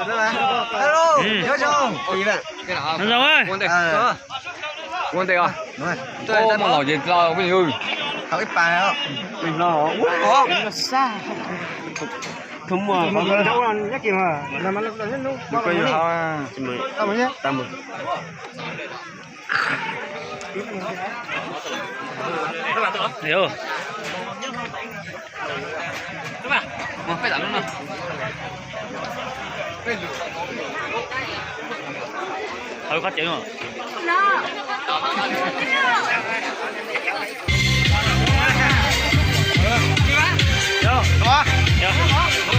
Hello. Ua ntej os. Muaj los ces tau peb yus. Hawv qhov tsev no. Yog. Yog.